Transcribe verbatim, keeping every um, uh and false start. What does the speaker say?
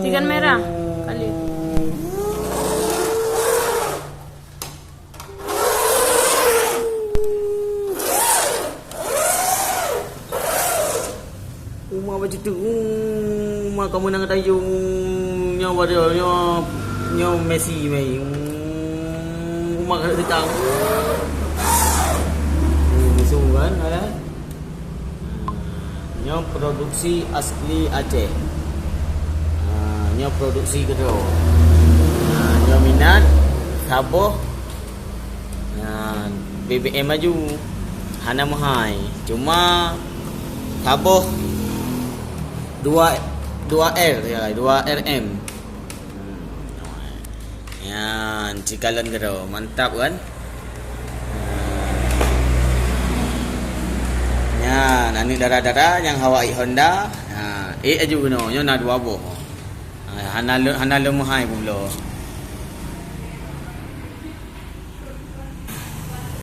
Ikan merah kali. Uma bak situ, uma kamoe nang tayong, nyoe pada, nyoe, nyoe Messi mai. Uma ka teuka. Musuh kan, ada. Nyoe produksi asli Aceh. Ha, nyoe produksi keudroe. Ha, nyoe minat saboh. Ha, B B M laju. Hana meuhai. Cuma saboh dua, dua R ya, dua R M. Hmm. Nyan, cikalon keudroe. Mantap kan? Nyan, aneuk dara-dara nyang hawa ék Honda. Ha, ék laju keunoe, nyoe na dua boh. Ha, hana lé-, hana lé meuhai pula.